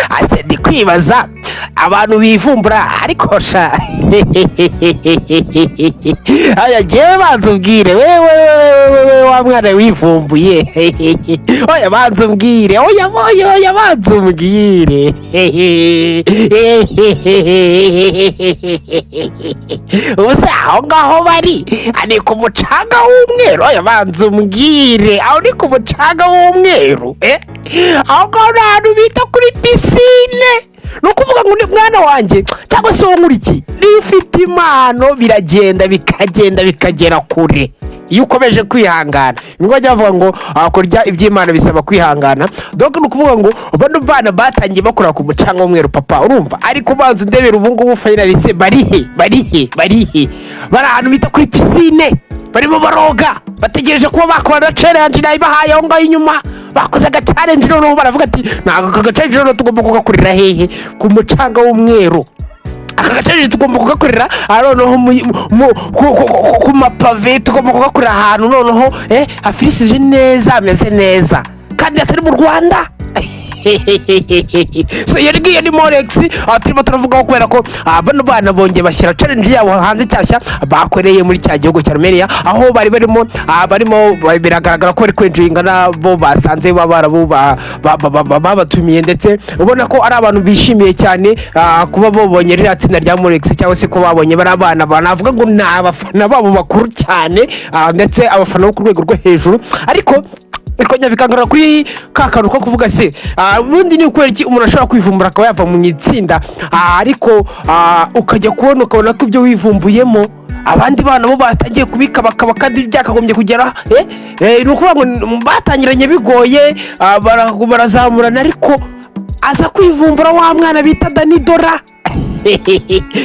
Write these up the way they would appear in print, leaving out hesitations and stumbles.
Ase ndi kwibaza abantu bivumbura, ariko sha aya jewe banza umbwire, wewe wewe wewe wa mwana wivumbuye, oya banza umbwire, oya oya oya banza umbwire. Ubu se aho ngaho bari ni ku mucanga w'umweru? Oya banza umbwire, aho ni ku mucanga w'umweru, eh? Aho ngaho ni ahantu bita kuri pisine. Ni ukuvuga ngo ni mwana wanjye cyangwa se wowe nkurikiye, niba ufite impano biragenda bikagenda bikagera kure iyo ukomeje kwihangana. Nibwo bajya bavuga ngo kurya iby'Imana bisaba kwihangana. Donc ni ukuvuga ngo bano bana batangiye bakora ku mucanga w'umweru, papa, urumva? Ariko banza undebera ubu ngubu finalise bari he? Bari he? Bari he? Bari ahantu bita kuri pisine, barimo baroga, bategereje kuba bakora na challenge nayibahaye aho ngaho inyuma. Bakoze aga challenge, noneho baravuga ati: "Ntabwo aka ga challenge noneho tugomba kugakorera hehe? Ku mucanga w'umweru. Aka ga challenge tugomba kugakorera noneho ku mapave, tugomba kugakorera ahantu noneho hafirisije neza, hameze neza kandi atari mu Rwanda." So iyo ngiyo ni Morex turimo turavugaho, kubera ko bano bana bongeye bashyira challenge yabo hanze nshyashya bakoreye muri cya gihugu cya Armenia, aho bari barimo biragaragara ko bari kwenjoyinga nabo basanze b'Abarabu babatumiye, ndetse ubona ko ari abantu bishimiye cyane kuba babonye ririya tsinda rya Morex, cyangwa se ko babonye bari abana navuga ngo ni abafana babo bakuru cyane, ndetse abafana bo ku rwego rwo hejuru. Ariko bikongera bikangarura kuri ka kantu ko kuvuga se, ubundi ni ukubera iki umuntu ashobora kwivumbura akaba yava mu itsinda, ariko ukajya kubona ukabona ko ibyo wivumbuyemo abandi bana bo batangiye kubikabakaba kandi byakagombye kugera, ni ukuvuga ngo batangiranye bigoye, barazamurana, ariko aza kwivumbura wa mwana bita Dani Dora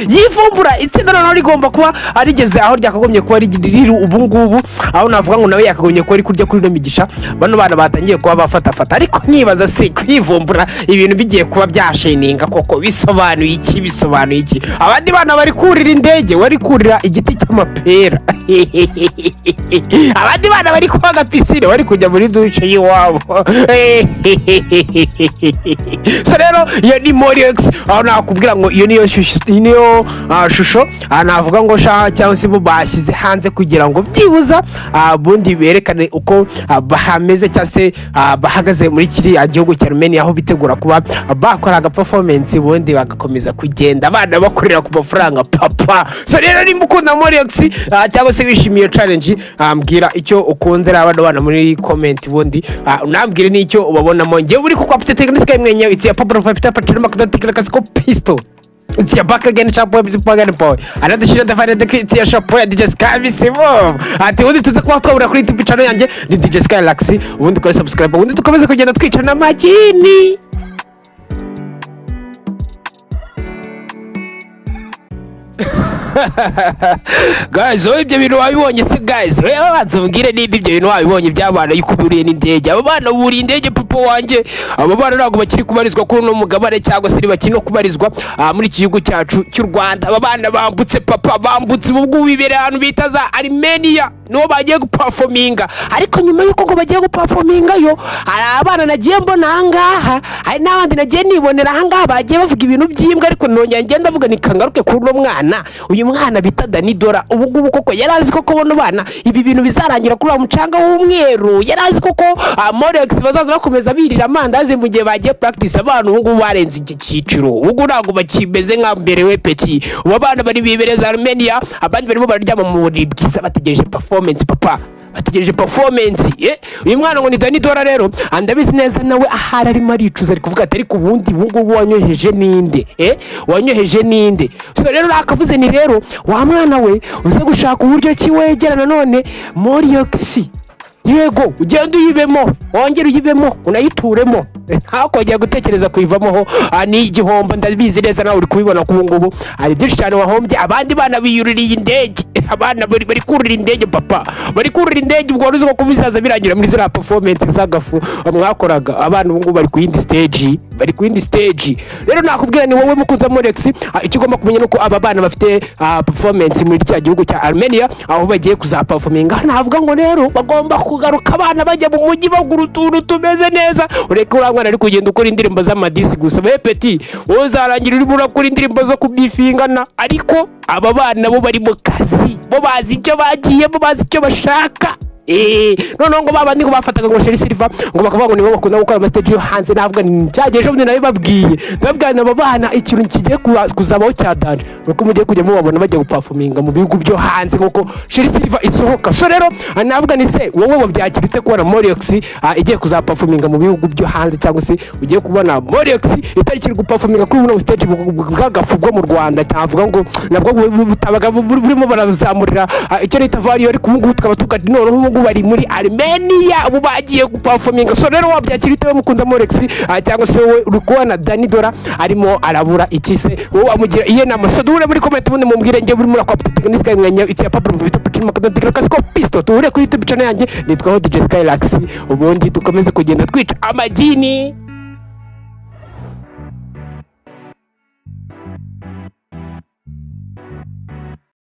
yivumbura, itsinda noneho rigomba kuba rigeze aho ryakagombye kuba riri ubu ngubu, aho navuga ngo nawe yakagombye kuba ari kurya kuri ino migisha bano bana batangiye kuba bafatafata. Ariko nkibaza se, kwivumbura ibintu bigiye kuba byashininga koko bisobanuye iki? Bisobanuye iki? Abandi bana bari kurira indege, wari kurira igiti cy'amapera. Abandi bana bari koga pisine, bari kujya muri douche y'iwabo. So rero iyo ni Moriox, aho nakubwira ngo iyo niyo shusho, niyo shusho navuga ngo sha cyangwa se bo bashyize hanze kugira ngo byibuza ubundi berekane uko bahameze cyangwa se bahagaze muri kiriya gihugu cya Armenia, aho bitegura kuba bakora aga performance, ubundi bagakomeza kugenda abana bakorera ku mafaranga, papa. So rero nimba ukunda Moriox cyangwa se wishimiye iyo challenge, mbwira icyo ukunze bano bana muri comment, ubundi unambwire n'icyo ubabonamo. Njyewe uri kuko afite tekinike mwenyewe, it's ya Pablo Fapita Patrino Makadati Kasiko Pistol. It's your back again, sharp boy, again boy. Another shit the final, it's your sharp boy, DJ Sky Bisimo. Ati ubundi tuze kuba twabura kuri YouTube channel yanjye ni DJ Sky Laxi, ubundi ukore subscribe, ubundi dukomeze kugenda twicana amagini. Guys, wowe ibyo bintu wabibonye se? Guys, wowe banza umbwire niba ibyo bintu wabibonye by'abana yuko buriye n'indege. Aba bana buriye indege, papa wanjye. Aba bana ntabwo bakiri kubarizwa kuri uno mugabane, cyangwa se ntibakiri no kubarizwa muri iki gihugu cyacu cy'u Rwanda. Aba bana bambutse, papa, bambutse, ubu ngubu bibereye ahantu bita za Armenia, niho bagiye guperforminga. Ariko nyuma y'uko ngo bagiye guperforminga yo, hari abana nagiye mbona ahangaha, hari n'abandi nagiye nibonera ahangaha bagiye bavuga ibintu by'imbwa. Ariko nongera ngenda ndavuga nikangaruke kuri uno mwana, uyu mwana bita Dani Dora. Ubu ngubu koko yari azi koko bano bana ibi bintu bizarangira kuri uwo mucanga w'umweru? Yari azi koko Morex bazaza bakomeza birira amandazi mu gihe bagiye practice? Abana ubu ngubu barenze iki cyiciro, ubu ngubu ntabwo bakimeze nka mbere we petit. Ubu abana bari bibereza Armenia, abandi barimo bararyama mu buriri bwiza bategereje performance, papa, bategereje performance. Uyu mwana ngo ni Dani Dora rero, ndabizi neza nawe ahari arimo aricuza, ari kuvuga ati: "Ariko ubundi ubu ngubu wanyoheje ninde? Wanyoheje ninde?" So rero nakavuze ni rero wa mwana we, uze gushaka uburyo ki wegera nanone Moriox, yego, ugende uyibemo, wongere uyibemo, unayituremo, ntakongera gutekereza kuyivamo ho ni igihombo. Ndabizi neza nawe uri kubibona ko ubu ngubu hari byinshi cyane wahombye. Abandi bana biyuririye indege, abana bari kurira indege, papa, bari kurira indege. Ubwo wari uzi ko bizaza birangira muri ziriya performance z'agafu mwakoraga? Abana ubu ngubu bari ku yindi stage. Bari ku yindi stage. Rero nakubwira ni wowe mukunzi wa Morex, icyo ugomba kumenya nuko aba bana bafite performance muri cya gihugu cya Armenia, aho bagiye kuzaperforminga. Navuga ngo rero bagomba kugaruka abana bajya mu mujyi bagura utuntu tumeze neza. Ureke uriya mwana ari kugenda ukora indirimbo z'amadisi gusa. We petit, wowe uzarangira urimo urakora indirimbo zo kubifingana, ariko aba bana bo bari mu kazi, bo bazi icyo bagiyemo, bazi icyo bashaka. Noneho ngo babandi ngo bafataga ngo Sherrie Silver, ngo bakavuga ngo nibo bakunda gukora amastage yo hanze. Ntabwo cyagiye ejo bundi nabibabwiye, ndababwira aba bana ikintu kigiye kuzabaho cya danger nuko mugiye kujya mubabona bajya guperforminga mu bihugu byo hanze nkuko Sherrie Silver isohoka. So rero navuga ni se wowe wabyakira ute kubona Moriox igiye kuzaperforminga mu bihugu byo hanze, cyangwa se ugiye kubona Moriox itariki guperforminga kuri buno stage bw'agafu bwo mu Rwanda? Cyavuga ngo nabwo butabaga burimo barazamurira icyo nita value, ariko ubu ngubu tukaba tugati noneho ubu ngubu bari muri Armenia, ubu bagiye guperforminga. So rero wabyakira ute mukunda Morex, cyangwa se wowe uri kubona Danny Dollar arimo arabura iki se? Wowe wamugira iye nama? So duhure muri comment, ubundi mumbwire. Njye burimo urakwa ni Sky mwenya it's ya Pablo bita Putin Makadon Kasiko Pisto. Tuhure kuri YouTube channel yanjye, nitwaho DJ Skylax, ubundi dukomeze kugenda twica amagini.